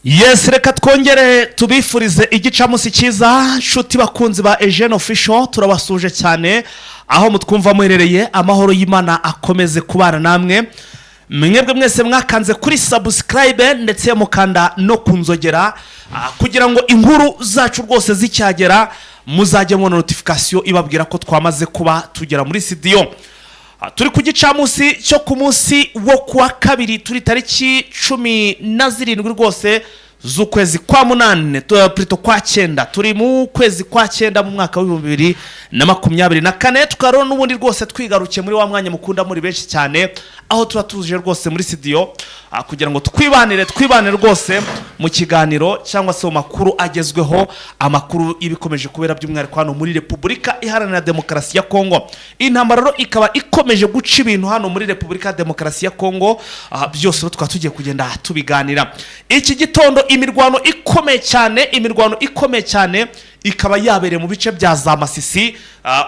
Yes, reka twongere tubifurize igicamunsi cyiza, nshuti bakunzi ba Eugene Official. Turabasuje cyane aho mutwumva muherereye. Amahoro y'Imana akomeze kubana namwe, mwebwe mwese mwakanze kuri subscribe ndetse mukanda no ku nzogera, kugira ngo inkuru zacu rwose zicyagera muzajye mubona notification ibabwira ko twamaze kuba tugera muri studio. Turi ku gicamunsi cyo ku munsi wo kuwa kabiri, turi tariki 17 rwose z'ukwezi kwa munani, plutôt kwa cyenda. Turi mu kwezi kwa cyenda mu mwaka wa 2024. Tukaba rero n'ubundi rwose twigarukiye muri wa mwanya mukunda muri benshi cyane, aho tuba tuje rwose muri studio, kugira ngo twibanire rwose mu kiganiro cyangwa se mu makuru agezweho, amakuru y'ibikomeje kubera by'umwihariko hano muri Repubulika Iharanira Demokarasi ya Kongo. Intambara rero ikaba ikomeje guca ibintu hano muri Repubulika ya Demokarasi ya Kongo. Byose rero tukaba tugiye kugenda tubiganira iki gitondo. Imirwano ikomeye cyane, imirwano ikomeye cyane ikaba yabereye mu bice bya za Masisi.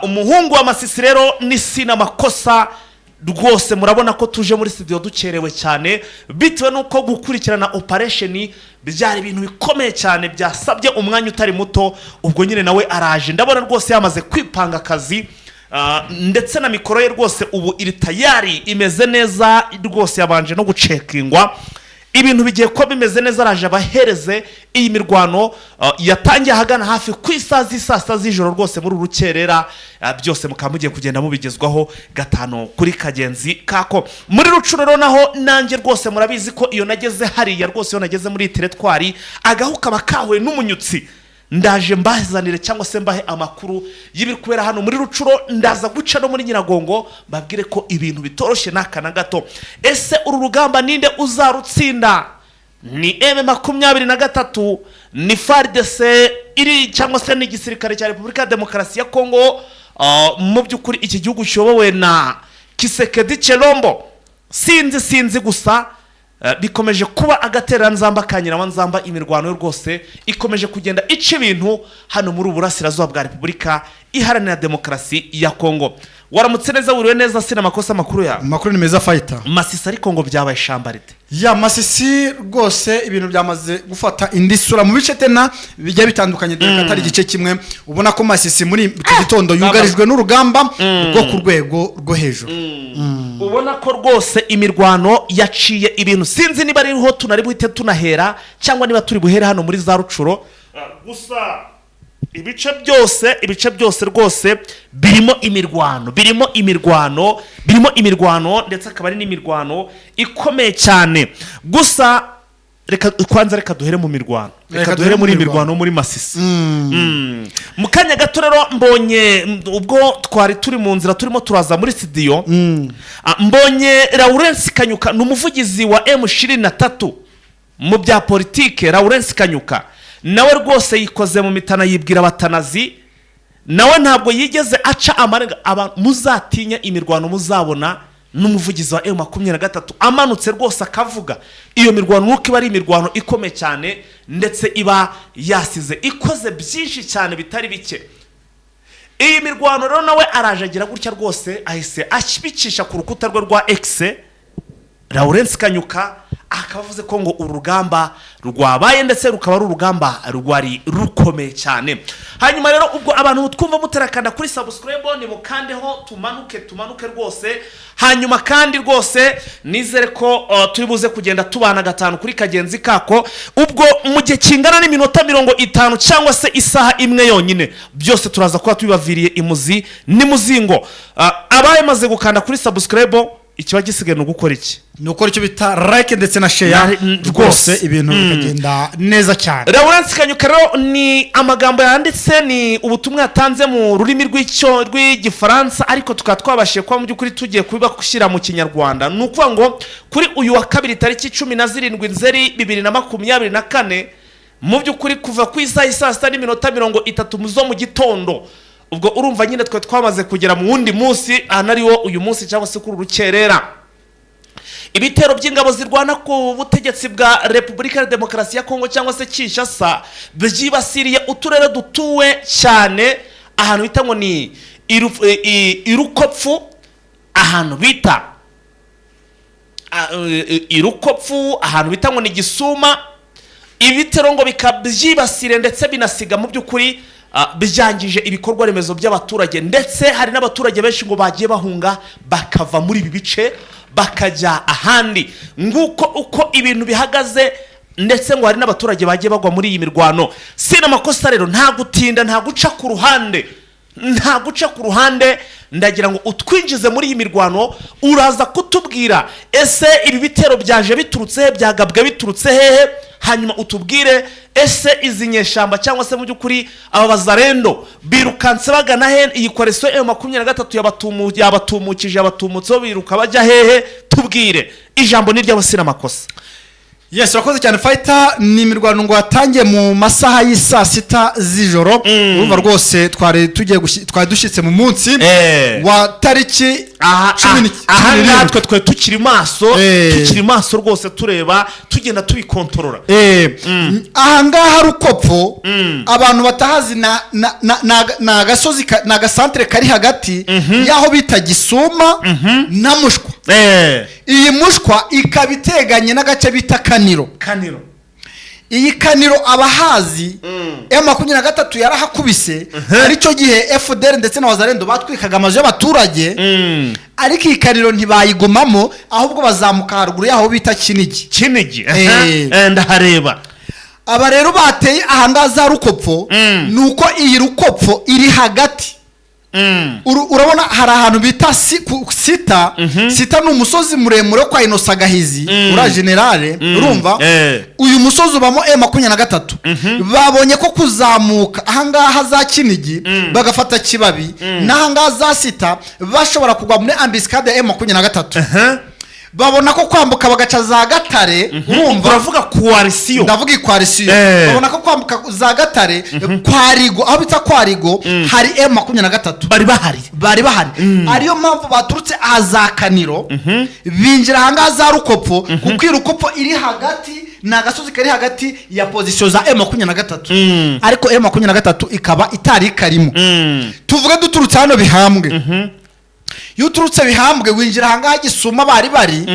Umuhungu wa Masisi rero ni Sina Makosa. Rwose murabona ko tuje muri studio dukerewe cyane, bitewe n'uko gukurikirana operation byari ibintu bikomeye cyane byasabye umwanya utari muto. Ubwo nyine nawe araje, ndabona rwose yamaze kwipanga akazi, ndetse na mikoro ye rwose ubu iri tayari, imeze neza rwose, yabanje no gucekingwa, ibintu bigiye kuba bimeze neza. Araje abahereze iyi mirwano yatangiye ahagana hafi ku isaha z'i saa 6 z'ijoro rwose muri uru rukerera. Byose mukaba mugiye kugenda mubigezwaho gatanu kuri kagenzi kako. Muri Rucuro rero naho nanjye rwose murabizi ko iyo nageze hariya rwose, iyo nageze muri iyi teretwari, agahu kaba kahuye n'umunyutsi. Ndaje mbazanire cyangwa se mbahe amakuru y'ibiri kubera hano muri Rucuro. Ndaza guca no muri Nyiragongo, mbabwire ko ibintu bitoroshye n'aka na gato. Ese uru rugamba ninde uzarutsinda? Ni M23, ni FARDC iri, cyangwa se ni igisirikare cya Repubulika ya Demokarasi ya Kongo? Mu by'ukuri iki gihugu kiyobowe na Tshisekedi Tshilombo, sinzi, sinzi gusa bikomeje kuba agatereranzamba ka nyirawanzamba. Imirwano yo rwose ikomeje kugenda ica ibintu hano muri uburasirazuba bwa Repubulika Iharanira Demokarasi ya Kongo. Waramutse neza, wiriwe neza, sina amakosa, amakuru yawe? Amakuru ni meza, fayita. Masisi ariko ngo byabaye shambarite. Ya Masisi rwose ibintu byamaze gufata indi sura mu bice tena bijya bitandukanye, dore ko atari igice kimwe. Ubona ko Masisi muri iki gitondo yugarijwe n'urugamba rwo ku rwego rwo hejuru. Ubona ko rwose imirwano yaciye ibintu. Sinzi niba ariho tunari buhite tunahera cyangwa niba turi buhere hano muri za Rucuro. Gusa ibice byose, ibice byose rwose birimo imirwano, birimo imirwano, birimo imirwano, ndetse akaba ari n'imirwano ikomeye cyane. Gusa reka kwanza, reka duhere mu mirwano, reka duhere muri mirwano muri Masisi. Mu kanya gato rero mbonye ubwo twari turi mu nzira turimo turaza muri studio, mbonye Lawrence Kanyuka, ni umuvugizi wa M23 mu bya politike. Lawrence Kanyuka nawe rwose yikoze mu mitana, yibwira abatanazi. Nawe ntabwo yigeze aca amarenga. Muzatinya imirwano muzabona n'umuvugizi wa M23 amanutse rwose akavuga. Iyo mirwano nuko iba ari imirwano ikomeye cyane, ndetse iba yasize ikoze byinshi cyane bitari bike. Iyi mirwano rero nawe araje agira gutya rwose, ahise abicisha ku rukuta rwe rwa X. Lawrence Kanyuka akaba avuze ko ngo uru rugamba rwabaye, ndetse rukaba ari urugamba rwari rukomeye cyane. Hanyuma rero ubwo abantu twumva mutarakanda kuri subscribe, ni mukandeho, tumanuke, tumanuke rwose. Hanyuma kandi rwose nizere ko turi buze kugenda tubana gatanu kuri kagenzi kako. Ubwo mu gihe kingana n'iminota 50 cyangwa se isaha imwe yonyine, byose turaza kuba tubibaviriye imuzi n'imuzingo. Abayamaze gukanda kuri subscribe, ikiba gisigaye ni ugukora iki? Ni ukora icyo bita like ndetse na share. Rwose. Rwose ibintu bikagenda neza cyane. Lawrence Kanyuka rero ni amagambo yanditse, ni ubutumwa yatanze mu rurimi rw'Igifaransa, ariko tukaba twabashije kuba mu by'ukuri tugiye kubibashyira mu Kinyarwanda. Ni ukuvuga ngo kuri uyu wa kabiri tariki 17 Nzeri 2024, mu by'ukuri kuva ku isaha y'i saa 6 n'iminota 30 zo mu gitondo, ubwo urumva nyine twe twamaze kugera mu wundi munsi ahanariwo uyu munsi cyangwa se kuri urukerera, ibitero by'ingabo zirwana ku butegetsi bwa Repubulika ya Demokarasi ya Kongo cyangwa se Kinshasa byibasiriye uturere dutuwe cyane, ahantu bita ngo ni Irukopfu, ahantu bita Irukopfu, ahantu bita ngo ni Gisuma. Ibitero ngo bikabyibasire ndetse binasiga mu by'ukuri byangije ibikorwa remezo by'abaturage, ndetse hari n'abaturage benshi ngo bagiye bahunga bakava muri ibi bice bakajya ahandi. Nguko uko ibintu bihagaze, ndetse ngo hari n'abaturage bagiye bagwa muri iyi mirwano. Si n'amakosa rero, nta gutinda, nta guca ku ruhande, nta guca ku ruhande. Ndagira ngo utwinjize muri iyi mirwano. Uraza kutubwira ese ibi bitero byaje biturutse he, byagabwe biturutse hehe? Hanyuma utubwire ese izi nyeshyamba cyangwa se mu by'ukuri aba bazarendo birukanse bagana he? Iyi coalition M23 yabatumukije, yabatumutseho, biruka bajya hehe? Tubwire, ijambo ni ry'abasira amakosa. Yes, urakoze cyane, fighter. Ni imirwano ngo yatangiye mu masaha y'i 6 z'ijoro. Urumva rwose twari tugiye twari dushyitse mu munsi wa tariki Aha cumi aha 17. Natwe twe tukiri maso, tukiri maso rwose, tureba, tugenda tubikontorora. Aha ngaha Rukopfo, abantu batahazi, ni agasozi ni agasantere kari hagati y'aho bita Gisuma na Mushwa. Iyi Mushwa ikaba iteganye n'agace bita Kaniro. Kaniro. Iyi Kaniro abahazi, M23 yarahakubise, aricyo gihe FDLR ndetse na Wazarendo batwikaga amazu y'abaturage, ariko iyi Kaniro ntibayigumamo, ahubwo bazamuka haruguru y'aho bita Kinigi. Kinigi, aha. Ndahareba. Aba rero bateye ahangaha za Rukopfo, ni uko iyi Rukopfo iri hagati. Urabona hari ahantu bita Sita. Sita ni umusozi muremure wo kwa Inosa Gahizi, uriya generale, urumva? Uyu musozi ubamo M23. Babonye ko kuzamuka ahangaha za Kinigi, bagafata Kibabi n'ahangaha za Sita, bashobora kugwa muri embuscade ya M23. Babona ko kwambuka bagaca za Gatare, urumva? Uravuga coalition. Ndavuga icoalition. Babona ko kwambuka za Gatare kwa Rigo, aho bita kwa Rigo, hari M23. Bari bahari. Bari bahari, ariyo mpamvu baturutse aha za Kaniro, binjira ahangaha za Rukopfo, kuko iyi Rukopfo iri hagati, ni agasozi kari hagati ya position za M23, ariko M23 ikaba itari ikarimo. Tuvuge duturutse hano Bihambwe, iyo uturutse Bihambwe winjira ahangaha Gisuma bari,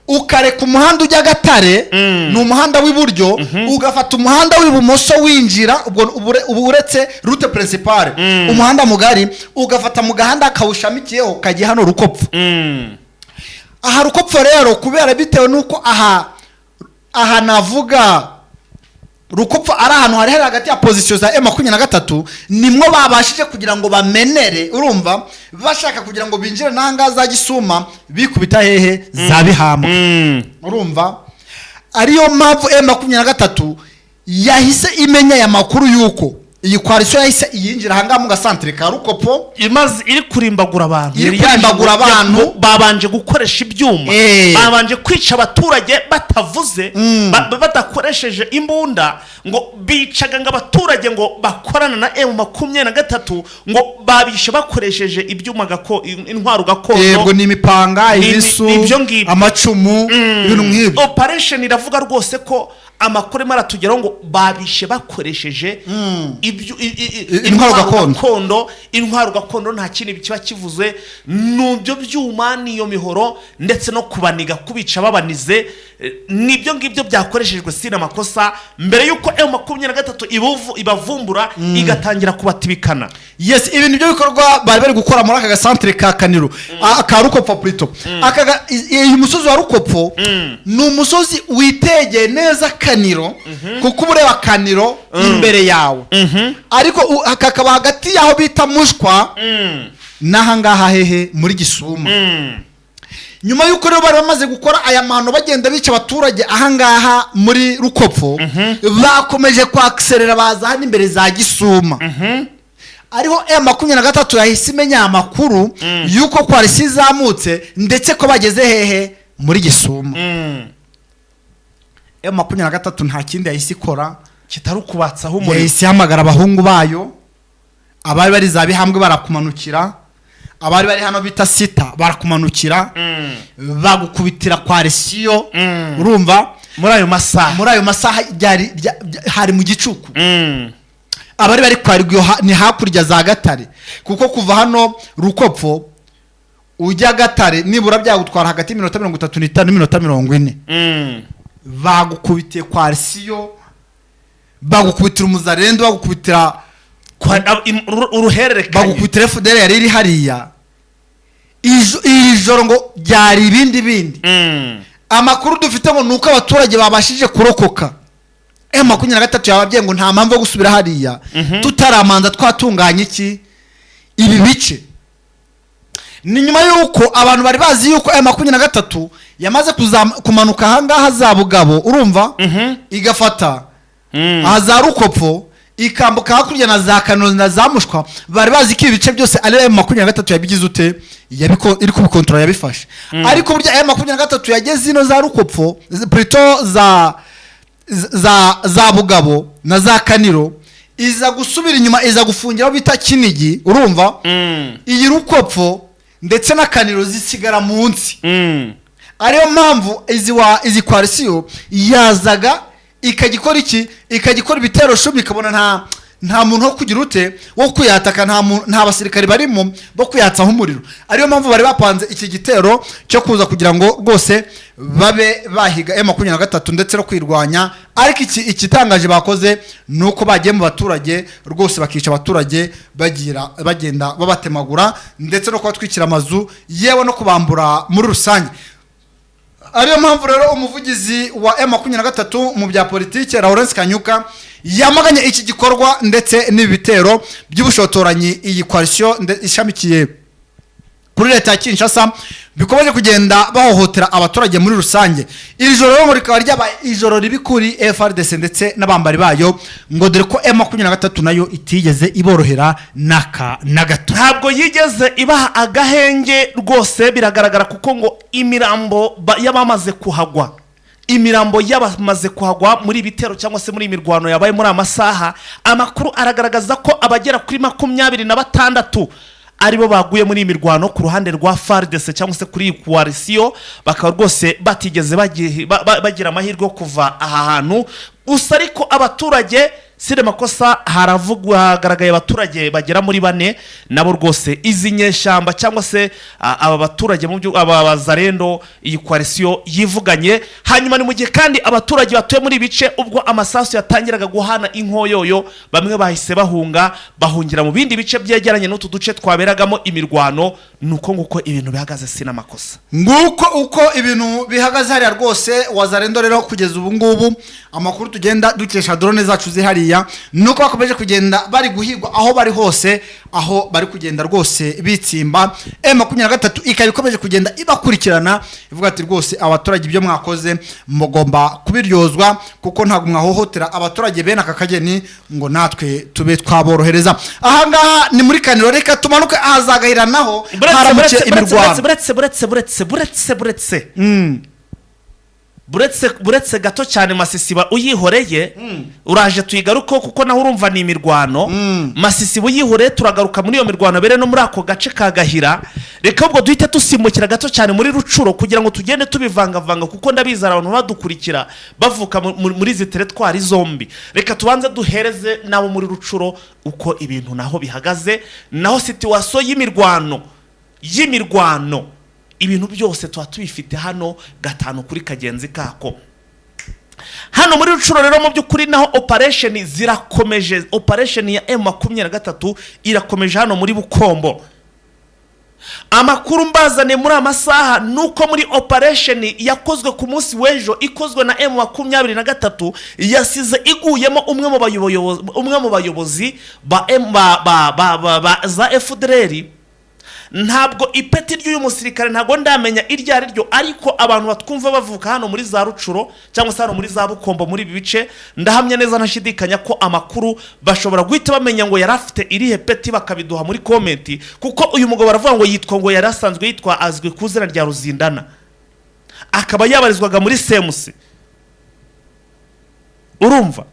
ukareka umuhanda ujya Gatare, ni umuhanda w'iburyo, ugafata umuhanda w'ibumoso winjira, ubwo ubu uretse route principale, umuhanda mugari, ugafata mu gahanda kawushamikiyeho kajya hano Rukopfo. Aha Rukopfo rero, kubera bitewe n'uko aha navuga Rukopfo ari ahantu hari hagati ya position za M23, nimwo babashije kugira ngo bamenere, urumva, bashaka kugira ngo binjire n'ahangaha za Gisuma, bikubita hehe? Za Bihambwe. Urumva ariyo mpamvu M23 yahise imenya aya makuru y'uko iyi coalition yahise iyinjira ahangaha mu gasantere ka Rukopfo. Imaze iri kurimbagura abantu. Iri Yari yaje kurimbagura abantu. Babanje gukoresha ibyuma, babanje kwica abaturage batavuze, badakoresheje imbunda. Ngo bicaga ngo abaturage ngo bakorana na M23, ngo babishe bakoresheje ibyuma intwaro gakondo. Yego, ni imipanga, ibisu, ni ibyo ngibyo. amacumu, ibintu nk'ibyo. Operation iravuga rwose ko amakuru arimo aratugeraho ngo babishe bakoresheje ibyo Intwaro gakondo. Gakondo. Intwaro gakondo nta kindi kiba kivuze, n'ibyo byuma n'iyo mihoro, ndetse no kubaniga, kubica babanize. Nibyo ngibyo byakoreshejwe, sina amakosa, mbere y'uko M23 ibavumbura igatangira kubatibikana. Yes, ibi nibyo bikorwa bari bari gukora muri aka gasantere ka Kaniro, ka Rukopfo plutôt. Uyu musozi wa Rukopfo ni umusozi witegeye neza Kaniro, kuko uba ureba Kaniro imbere yawe, ariko kakaba hagati y'aho bita Mushwa n'ahangaha hehe? Muri Gisuma. Nyuma y'uko rero bari bamaze gukora aya mahano, bagenda bica abaturage ahangaha muri Rukopfo, bakomeje kwakiserera baza hano imbere za Gisuma, ariho M23 yahise imenya amakuru y'uko coalition izamutse, ndetse ko bageze hehe? Muri Gisuma. M23 nta kindi yahise ikora kitari ukubatsaho umuriro. Yahise ihamagara abahungu bayo, abari bari za Bihambwe barakumanukira, abari bari hano bita Sita barakumanukira, bagukubitira coalition, urumva? Muri ayo masaha. Muri ayo masaha hari mu gicuku. Abari bari kwa ni hakurya za Gatare, kuko kuva hano Rukopfo ujya Gatare nibura byagutwara hagati y'iminota 35 n'iminota 40. Bagukubitiye coalition. Bagukubitira umuzarendo, bagukubitira Uruhererekanye. Bagukubitira FDLR yari iri hariya. Iri joro ngo byari ibindi bindi. Amakuru dufite ngo ni uko abaturage babashije kurokoka. M23 yababwiye ngo nta mpamvu yo gusubira hariya tutaramanza twatunganya iki ibi bice. Ni nyuma y'uko abantu bari bazi yuko M23 yamaze kumanuka ahangaha za Bugabo, urumva, igafata aha za Rukopfo, ikambuka hakurya na za Kanozi na za Mushwa. Bari bazi ko ibi bice byose ari M23 yabigize ute, iri kubikontorora, yabifashe. Ariko burya M23 yageze ino za Rukopfo, plutôt za Bugabo na za Kaniro, iza gusubira inyuma, iza gufungira aho bita Kinigi, urumva. Iyi Rukopfo ndetse na Kaniro zisigara munsi. Ariyo mpamvu izi coalition yazaga ikajya ikora iki, ikajya ikora ibitero shumi, ikabona nta muntu wo kugira ute, wo kuyataka, nta basirikari barimo bo kuyatsaho umuriro. Ariyo mpamvu bari bapanze iki gitero cyo kuza kugira ngo rwose babe bahiga M23 ndetse no kwirwanya. Ariko iki ikitangaje bakoze ni uko bagiye mu baturage rwose, bakica abaturage, bagira bagenda babatemagura, ndetse no kubatwikira amazu, yewe no kubambura muri rusange. Ariyo mpamvu rero umuvugizi wa M23 mu bya politike, Lawrence Kanyuka, yamaganye iki gikorwa ndetse n'ibi bitero by'ubushotoranyi iyi coalition ishamikiye kuri leta ya Kinshasa bikomeje kugenda bahohotera abaturage muri rusange. Iri joro rero ngo rikaba ryabaye ijoro ribi kuri FARDC ndetse n'abambari bayo, ngo dore ko M23 nayo itigeze iborohera n'aka na gato. Ntabwo yigeze ibaha agahenge rwose, biragaragara, kuko ngo imirambo y'abamaze kuhagwa, imirambo y'abamaze kuhagwa muri ibi bitero cyangwa se muri iyi mirwano yabaye muri aya masaha, amakuru aragaragaza ko abagera kuri 26 aribo baguye muri iyi mirwano ku ruhande rwa FARDC cyangwa se kuri iyi coalition, bakaba rwose batigeze bagira amahirwe yo kuva aha hantu gusa. Ariko abaturage sire makosa, haravugwa hagaragaye abaturage bagera muri bane nabo rwose izi nyeshyamba cyangwa se aba baturage mu byo aba bazarendo iyi coalition yivuganye. Hanyuma ni mu gihe kandi abaturage batuye muri ibi bice, ubwo amasasu yatangiraga guhana inkoyoyo, bamwe bahise bahunga, bahungira mu bindi bice byegeranye n'utu duce twaberagamo imirwano. Ni uko nguko ibintu bihagaze, sinamakosa. Nguko uko ibintu bihagaze hariya rwose. Wazarendo rero kugeza ubu ngubu, amakuru tugenda dukesha drone zacu zihariya nuko bakomeje kugenda bari guhigwa aho bari hose, aho bari kugenda rwose bitsimba. M23 ikaba ikomeje kugenda ibakurikirana, ivuga ati rwose abaturage ibyo mwakoze mugomba kubiryozwa, kuko ntabwo mwahohotera abaturage bene aka kageni ngo natwe tube twaborohereza. Ahangaha ni muri Kaniro. Reka tumanuke ahazagahira naho haramukiye imirwano. Buretse, buretse, buretse, buretse, buretse, buretse, buretse gato cyane. Masisi uyihoreye, uraje tuyigarukeho, kuko naho urumva ni imirwano. Masisi uyihoreye, turagaruka muri iyo mirwano bere no muri ako gace ka Gahira. Reka ubwo duhite dusimbukira gato cyane muri Rucuro kugira ngo tugende tubivangavanga, kuko ndabizi hari abantu badukurikira bavuka muri izi teretwari zombi. Reka tubanze duhereze n'abo muri Rucuro uko ibintu naho bihagaze, naho situation y'imirwano, ibintu byose tuba tubifite hano gatanu kuri kagenzi kako. Hano muri Rucuro rero, mu by'ukuri naho operation zirakomeje. Operation ya M23 irakomeje hano muri Bukombo. Amakuru mbazaniye muri amasaha ni uko muri operation yakozwe ku munsi w'ejo, ikozwe na M23, yasize iguyemo umwe mu bayobozi ba M, ba, ba, ba, ba, ba, za FDLR. Ntabwo ipeti ry'uyu musirikare ntabwo ndamenya iryo ari ryo, ariko abantu batwumva bavuka hano muri za Rucuro cyangwa se hano muri za Bukombo, muri ibi bice, ndahamya neza ntashidikanya ko amakuru bashobora guhita bamenya ngo yari afite irihe peti, bakabiduha muri comment. Kuko uyu mugabo baravuga ngo yitwa, ngo yari asanzwe yitwa, azwi ku izina rya Ruzindana, akaba yabarizwaga muri semusi. Urumva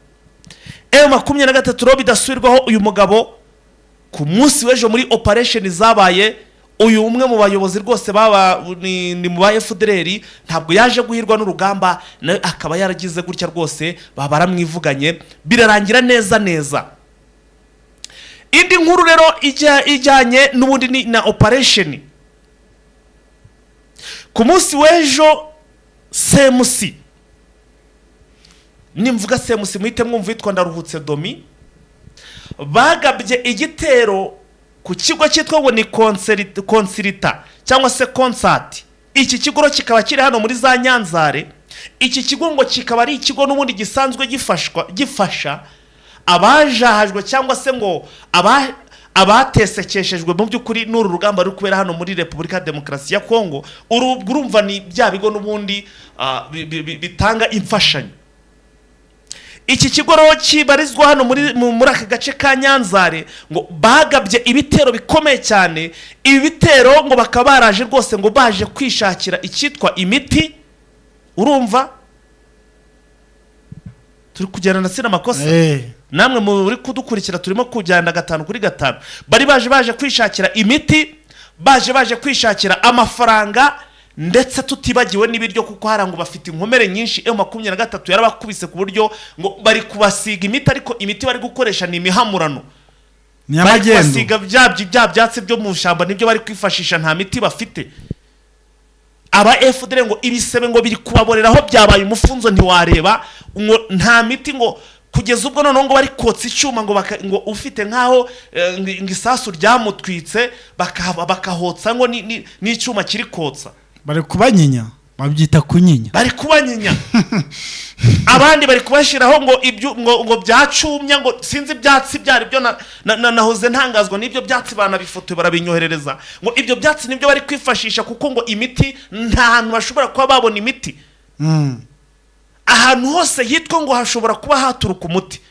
M23 rero bidasubirwaho, uyu mugabo ku munsi w'ejo muri operation zabaye, uyu umwe mu bayobozi rwose baba ni mu ba FDLR, ntabwo yaje guhirwa n'urugamba, nawe akaba yaragize gutya rwose baba baramwivuganye, birarangira neza neza. Indi nkuru rero ijyanye n'ubundi ni na operation ku munsi w'ejo, semusi Nimvuga CMC muhite mwumva witwa Ndaruhutse Domi. Bagabye igitero ku kigo cyitwa ngo ni Konsirita cyangwa se Konsati. Iki kigo rero kikaba kiri hano muri za Nyanzare. Iki kigo ngo kikaba ari ikigo n'ubundi gisanzwe gifasha abajahajwe cyangwa se ngo abatesekeshejwe mu by'ukuri n'uru rugamba ruri kubera hano muri Repubulika ya Demokarasi ya Kongo. Uru urumva ni bya bigo n'ubundi bitanga imfashanyo. Iki kigo rero kibarizwa hano muri aka gace ka Nyanzare, ngo bagabye ibitero bikomeye cyane. Ibi bitero ngo bakaba baraje rwose ngo baje kwishakira icyitwa imiti. Urumva turi kugenda na sina makosa? Namwe muri kudukurikira, turimo kujyana gatanu kuri gatanu. Bari baje kwishakira imiti, baje kwishakira amafaranga, ndetse tutibagiwe n'ibiryo, kuko hari ngo bafite inkomere nyinshi. M23 yarabakubise ku buryo ngo bari kubasiga imiti, ariko imiti bari gukoresha ni imihamurano. Ni Bari amagendo. kubasiga bya byatsi byo mu ishyamba, nibyo bari kwifashisha, nta miti bafite. Aba FDLR ngo ibisebe ngo biri kubaboreraho, byabaye umufunzo, ntiwareba ngo nta miti, ngo kugeza ubwo noneho ngo bari kotsa icyuma ngo ufite nkaho ngo isasu ryamutwitse, bakahotsa ngo n'icyuma kiri kotsa. Bari kubanyinya, babyita kunyinya. Bari kubanyinya, abandi bari kubashyiraho ngo ibyo ngo byacumya, ngo sinzi ibyatsi byari byo nahoze ntangazwa n'ibyo byatsi, banabifotoye barabinyoherereza, ngo ibyo byatsi nibyo bari kwifashisha, kuko ngo imiti nta hantu bashobora kuba babona imiti. Ahantu hose hitwa ngo hashobora kuba haturuka umuti,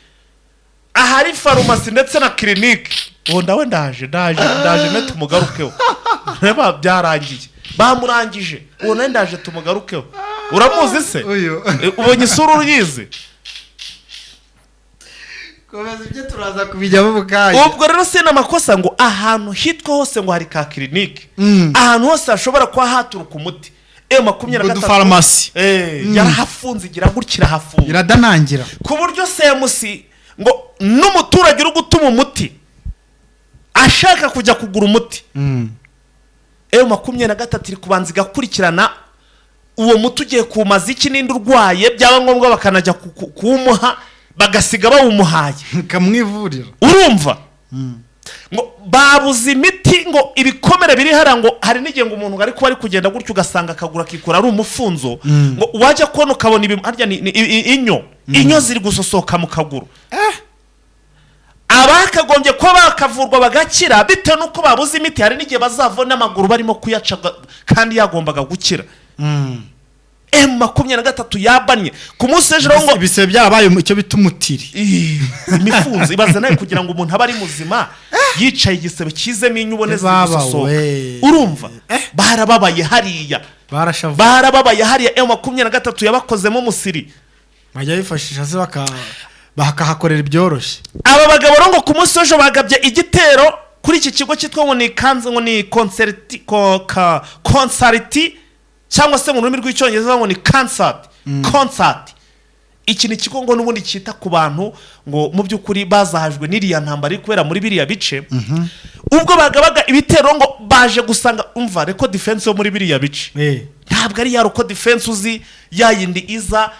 ahari farumasi ndetse na kirinike. Uwo ndawe ndaje ne tumugarukeho. Reba byarangiye, bamurangije. Uwo nawe ndaje tumugarukeho. Uramuzi se? Uyu. Ubonye isura uyizi? Komeza, ibyo turaza kubijyamo mu kanya. Ubwo rero si n'amakosa, ngo ahantu hitwa hose ngo hari ka kirinike, ahantu hose hashobora kuba haturuka umuti, M23 Ubwo udufarumasi. Yarahafunze, igira gutya irahafunga. Iradanangira. Ku buryo CMC ngo n'umuturage uri gutuma umuti ashaka kujya kugura umuti, M23 iri kubanza igakurikirana uwo muti ugiye kumaza iki, n'indi urwaye, byaba ngombwa bakanajya kuwumuha, bagasiga bawumuhaye. Kamwivurira. Urumva ngo babuze imiti, ngo ibikomere biri hariya, ngo hari n'igihe ngo umuntu ari kuba ari kugenda gutyo ugasanga akaguru akikora ari umufunzo, ngo wajya kubona ukabona ibi harya ni inyo ziri gusosoka mu kaguru. Abakagombye kuba bakavurwa bagakira, bitewe n'uko babuze imiti, hari n'igihe bazavuna n'amaguru barimo kuyaca kandi yagombaga gukira. M23 yabannye ku munsi w'ejo rero ngo Ibisebe byarabaye icyo bita umutiri. Imifunzo, ibaze nawe kugira ngo umuntu abe ari muzima yicaye, igisebe kizemo inyo, ubone ziri Baba gusosoka. we. Urumva barababaye hariya. Barashavuye. Barababaye hariya, M23 yabakozemo umusiri. Bajya bifashisha se bakahakorera ibyoroshye. Aba bagabo rero ngo ku munsi w'ejo bagabye igitero kuri iki kigo cyitwa ngo ni kanze, ngo ni concerti consariti cyangwa se mu rurimi rw'Icyongereza ngo ni concert concert. Iki ni ikigo ngo n'ubundi cyita ku bantu ngo mu by'ukuri bazahajwe n'iriya ntambara iri kubera muri biriya bice. Ubwo bagabaga ibitero ngo baje gusanga, umva, local defense yo muri biriya bice ntabwo ari ya local defense uzi, ya yindi iza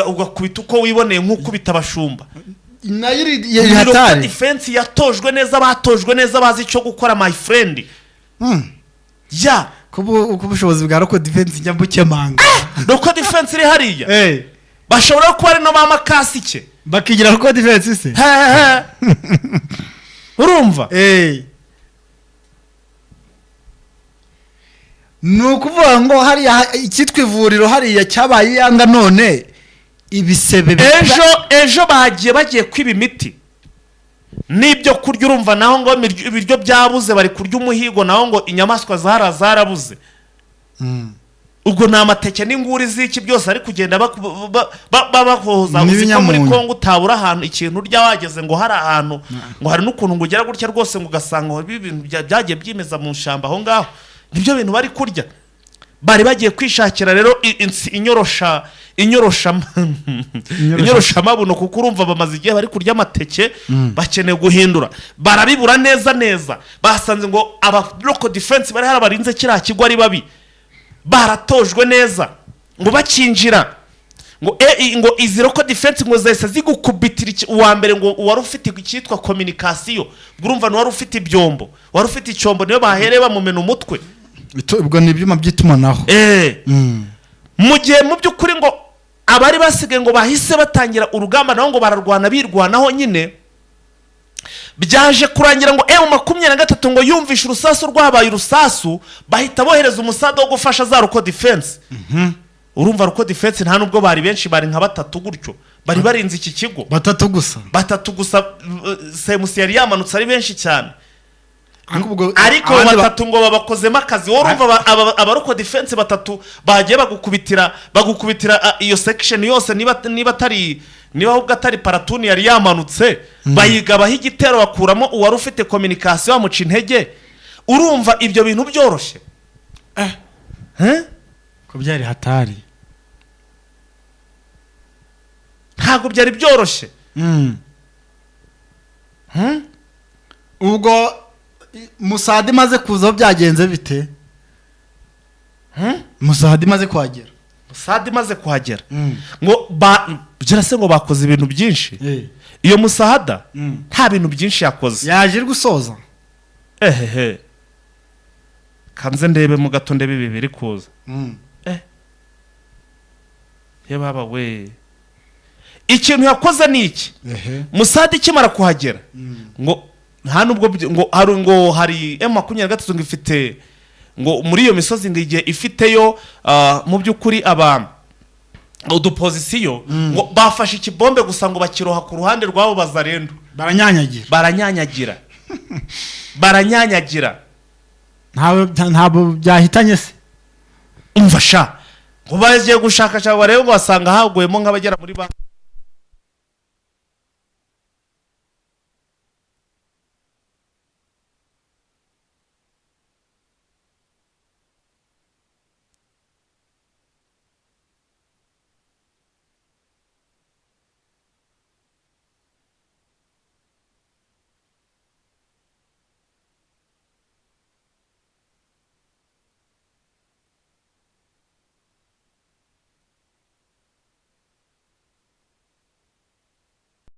ugakubita uko wiboneye nk'ukubita abashumba. Nayo iri Ni local hatari. defense yatojwe neza, batojwe neza, bazi icyo gukora, my friend. Ya. Kuba uko ubushobozi bwa local defense njya mbukemanga. Local defense iri hariya bashobora kuba ari no ba makasike. Bakigira local defense se? Hehe, urumva? Ni ukuvuga ngo hariya icyitwa ivuriro hariya cyabaye iyanga, none ibisebe Ejo bagiye kwiba imiti n'ibyo kurya. Urumva naho ngo ibiryo byabuze, bari kurya umuhigo, naho ngo inyamaswa zarabuze. Ubwo ni amateke n'inguri z'iki byose ari kugenda bahoza. Uzi ko muri N'ibinyamunyu. Kongo utabura ahantu ikintu urya wageze, ngo hari ahantu ngo hari n'ukuntu ngo ugera gutya rwose ngo ugasanga ngo ibintu byagiye byimeza mu ishyamba aho ngaho, nibyo bintu bari kurya. Bari bagiye kwishakira rero inyorosha kuko urumva bamaze igihe bari kurya amateke, bakeneye guhindura, barabibura neza neza. Basanze ngo aba local defense bari harabarinze kiriya kigo ari babi, baratojwe neza, ngo bakinjira Ngo ngo izi local defense ngo zahise zigukubitira uwa mbere ngo wari ufite icyitwa communication. Urumva ni wari ufite ibyombo, wari ufite icyombo, niyo bahereye bamumena umutwe. Ubwo ni ibyuma by'itumanaho. Mu gihe mu by'ukuri ngo abari basigaye ngo bahise batangira urugamba nabo, ngo bararwana, birwanaho nyine. Byaje kurangira ngo M23 ngo yumvishe urusasu rwabaye urusasu, bahita bohereza umusada wo gufasha za local defense. Urumva local defense nta nubwo bari benshi, bari nka batatu gutyo bari barinze iki kigo. Batatu gusa? Batatu gusa. Semusi yari yamanutse ari benshi cyane. Ariko ubwo ariko abandi batatu ngo babakozemo akazi. Wowe urumva aba local defense batatu bagiye bagukubitira iyo section yose, niba atari, niba ahubwo atari platoon yari yamanutse, bayigabaho igitero, bakuramo uwari ufite communication, bamuca intege. Urumva ibyo bintu byoroshye? Eh? Ko byari hatari. Ntabwo byari byoroshye. Ubwo musada imaze kuzaho byagenze bite? Musada imaze kuhagera? Musada imaze kuhagera ngo ba se ngo bakoze ibintu byinshi. Iyo musahada nta bintu byinshi yakoze. Yaje iri gusoza. Ehehe, kanze ndebe mu gato, ndebe ibi biri kuza. Ye baba we, ikintu yakoze ni iki? Musada ikimara kuhagera ngo nta nubwo ngo hari M23 ngo ifite ngo muri iyo misozi ngo igihe ifiteyo mu by'ukuri aba uduposition, ngo bafashe ikibombe gusa ngo bakiroha ku ruhande rw'abo bazarendo. Baranyanyagira. Baranyanyagira, baranyanyagira. Ntabwo byahitanye se? Umva sha, ngo bagiye gushakashaka barebe, ngo basanga haguyemo nk'abagera muri ba